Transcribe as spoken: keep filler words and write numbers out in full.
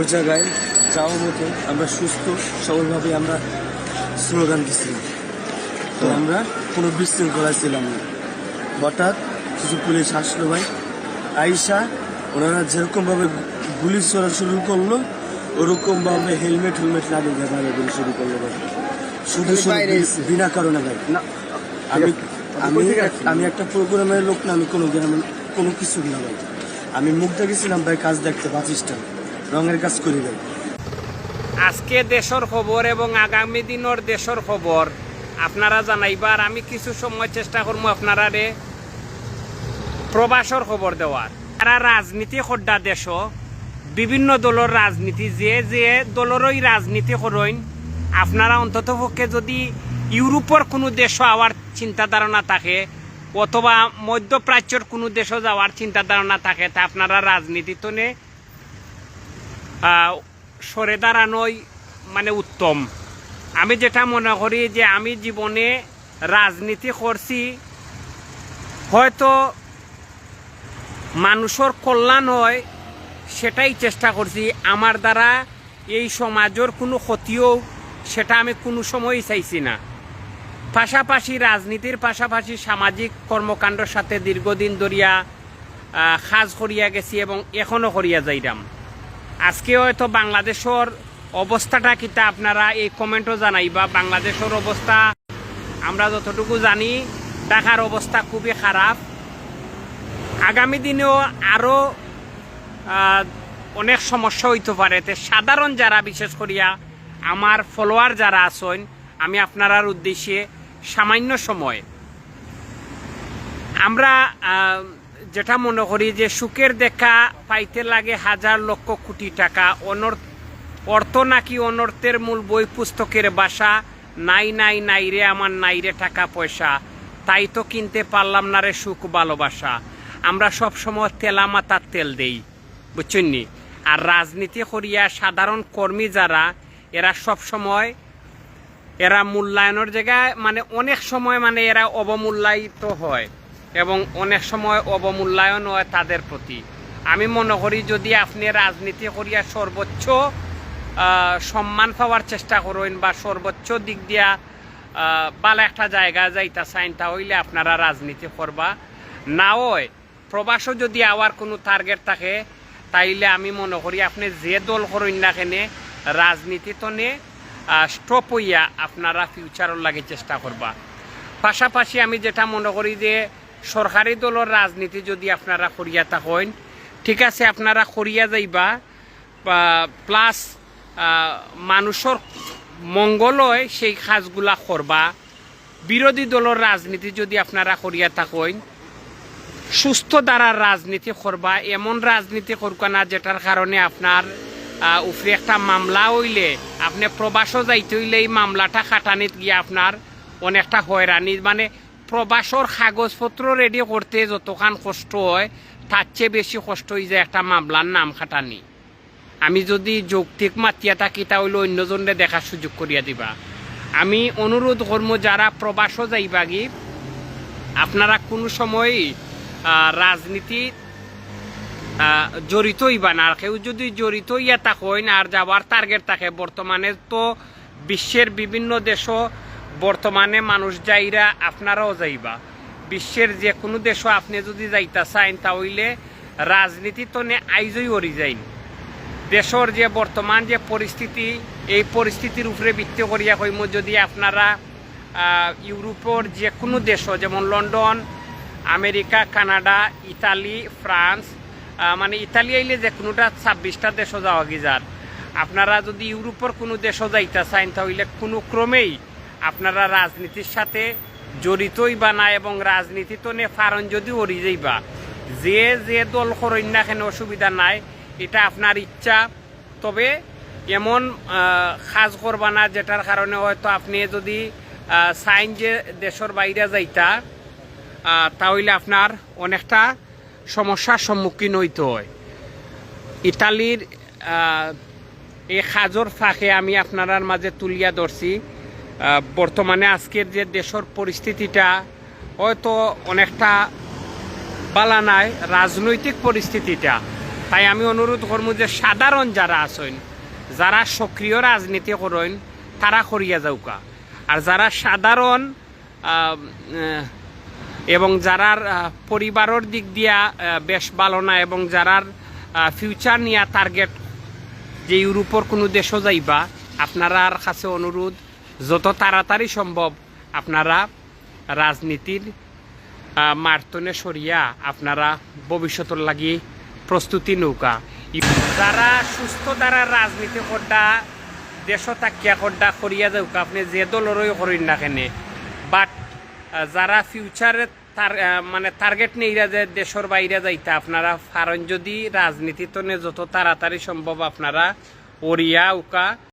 ওই জায়গায় যাওয়ার মতো আমরা সুস্থ সবলভাবে আমরা স্লোগান দিচ্ছিলাম। তো আমরা কোনো বিশৃঙ্খলা ছিলাম না। হঠাৎ কিছু পুলিশ আসলো ভাই, আইসা ওনারা যেরকমভাবে গুলি ছোড়া শুরু করলো, ওরকমভাবে হেলমেট হেলমেট লাগিয়ে দিয়ে বাইরে গুলি শুরু করলো ভাই। শুধু শুধু বিনা কারণে ভাই। না, আমি আমি আমি একটা প্রোগ্রামের লোক না, আমি কোনো গ্রামের কোনো কিছু না ভাই। আমি মুখ দেখেছিলাম ভাই, কাজ দেখতে বাস স্ট্যান্ড, রঙের কাজ করি ভাই। আজকে দেশর খবর এবং আগামী দিনর দেশর খবর আপনারা জানাইবার আমি কিছু সময় চেষ্টা করমু আপনারারে প্রবাসর খবর দেওয়ার। তারা রাজনীতি খোড্ডা দেশ, বিভিন্ন দলর রাজনীতি, যে যে দলরই রাজনীতি করইন, আপনারা অন্তত পক্ষে যদি ইউরোপর কোনো দেশও আওয়ার চিন্তা ধারণা থাকে অথবা মধ্যপ্রাচ্যর কোনো দেশও যাওয়ার চিন্তা ধারণা থাকে, তা আপনারা রাজনীতি তনে সরে দাঁড়ানোই মানে উত্তম। আমি যেটা মনে করি যে আমি জীবনে রাজনীতি করছি, হয়তো মানুষর কল্যাণ হয় সেটাই চেষ্টা করছি। আমার দ্বারা এই সমাজর কোনো ক্ষতি হোক, সেটা আমি কোনো সময়ই চাইছি না। পাশাপাশি রাজনীতির পাশাপাশি সামাজিক কর্মকাণ্ডর সাথে দীর্ঘদিন ধরিয়া কাজ করিয়া গেছি এবং এখনো করিয়া যাইরাম। আজকে হয়তো বাংলাদেশর অবস্থাটা কিতা আপনারা এই কমেন্টও জানাইবা। বাংলাদেশর অবস্থা আমরা যতটুকু জানি, ঢাকার অবস্থা খুবই খারাপ। আগামী দিনেও আরও অনেক সমস্যা হইতে পারে। তে সাধারণ যারা, বিশেষ করিয়া আমার ফলোয়ার যারা আছইন, আমি আপনারার উদ্দেশ্যে সামান্য সময় আমরা যেটা মনে করি যে সুখের দেখা পাইতে লাগে হাজার লক্ষ কোটি টাকা। অনর্থ অর্থ নাকি অনর্থের মূল, বই পুস্তকের ভাষা। নাই নাই নাই রে আমার, নাই রে টাকা পয়সা, তাই তো কিনতে পারলাম না রে সুখ ভালোবাসা। আমরা সব সময় তেলা মাথার তেল দেই, বুঝছইন নি? আর রাজনীতি করিয়া সাধারণ কর্মী যারা, এরা সব সময় এরা মূল্যায়নের জায়গায় মানে অনেক সময় মানে এরা অবমূল্যায়িত হয় এবং অনেক সময় অবমূল্যায়ন হয় তাদের প্রতি। আমি মনে করি যদি আপনি রাজনীতি করিয়া সর্বোচ্চ সম্মান পাওয়ার চেষ্টা করইন বা সর্বোচ্চ দিক দিয়া ভালো একটা জায়গায় যাইতা চাইন, তা হইলে আপনারা রাজনীতি করবা। না হয় প্রবাসও যদি আওয়ার কোনো টার্গেট থাকে, তাইলে আমি মনে করি আপনি যে দল করইন না কেনে, রাজনীতি তনে স্টপ হইয়া আপনারা ফিউচারর লাগি চেষ্টা করবা। পাশাপাশি আমি যেটা মনে করি যে সরকারি দলর রাজনীতি যদি আপনারা করিয়া থাকইন, ঠিক আছে, আপনারা করিয়া যাইবা, প্লাস মানুষর মঙ্গল হয় সেই কাজগুলা করবা। বিরোধী দলর রাজনীতি যদি আপনারা করিয়া থাকইন, সুস্থ ধারার রাজনীতি করবা, এমন রাজনীতি করবা না যেটার কারণে আপনার উপরে একটা মামলা হইলে আপনি প্রবাসও যাইতে হইলে এই মামলাটা খাটানিত গিয়া আপনার অনেকটা হয়রানি, মানে প্রবাসর কাগজপত্র রেডি করতে যতখান কষ্ট হয়, তার চেয়ে বেশি কষ্ট হয়ে যায় একটা মামলার নাম খাটানি। আমি যদি যৌক্তিক মাতিয়া থাকি, তা হইলে অন্যজনরে দেখার সুযোগ করিয়া দিবা। আমি অনুরোধ করমু, যারা প্রবাসও যাইবাগি, আপনারা কোনো সময়ই রাজনীতি জড়িত হইবা না। আর কেউ যদি জড়িত হইয়া থাকইন আর যাওয়ার টার্গেট থাকে, বর্তমানে তো বিশ্বের বিভিন্ন দেশও বর্তমানে মানুষ যাইরা, আপনারাও যাইবা। বিশ্বের যে কোনো দেশও আপনি যদি যাইতা চাইন, তা হইলে রাজনীতি তনে আইজই অরি যাইন। দেশর যে বর্তমান যে পরিস্থিতি, এই পরিস্থিতির উপরে ভিত্তি করিয়া কইমু, যদি আপনারা ইউরোপর যে কোনো দেশও, যেমন London, America, Canada, Italy, France, মানে ইতালি আইলে যে কোনোটা ছাব্বিশটা দেশও যাওয়া গিজার। আপনারা যদি ইউরোপর কোনো দেশও যাইতা চাইন, তা হইলে কোনো ক্রমেই আপনারা রাজনীতির সাথে জড়িত হইবা না এবং রাজনীতি তনে ফারণ যদি অরি যাইবা, যে যে দল করইন না কেনে অসুবিধা নাই, এটা আপনার ইচ্ছা। তবে এমন কাজ করবা না যেটার কারণে হয়তো আপনি যদি চাইন যে দেশর বাইরে যাইতা, তা হইলে আপনার অনেকটা সমস্যার সম্মুখীন হইতে হয়। ইতালির এই কাজর ফাঁকে আমি আপনারার মাঝে তুলিয়া ধরছি, বর্তমানে আজকের যে দেশর পরিস্থিতিটা হয়তো অনেকটা বালা নাই, রাজনৈতিক পরিস্থিতিটা। তাই আমি অনুরোধ করমু যে সাধারণ যারা আছইন, যারা সক্রিয় রাজনীতি করইন, তারা করিয়া যাউকা। আর যারা সাধারণ, আহ, আহ, এবং যারার, আহ, পরিবারর দিক দিয়া, আহ, বেশ ভালো না এবং যারার, আহ, ফিউচার নিয়া টার্গেট যে ইউরোপর কুনু দেশো যাইবা, আপনারার কাছে অনুরোধ, যত তাড়াতাড়ি সম্ভব আপনারা রাজনীতির, আহ, মাঠতনে সরিয়া আপনারা ভবিষ্যতর লাগি প্রস্তুতি নেউকা। যারা সুস্থ ধারার রাজনীতি কররা, দেশো থাকিয়া কররা, করিয়া যাউকা, আপনে যে দলরই করইন না কেনে, বাট, আহ, যারা ফিউচারে তার, আহ, মানে টার্গেট নেইরা যে দেশর বাইরে যাইতা, আপনারা পারইন যদি রাজনীতিতনে যত তাড়াতাড়ি সম্ভব আপনারা অরিয়া উকা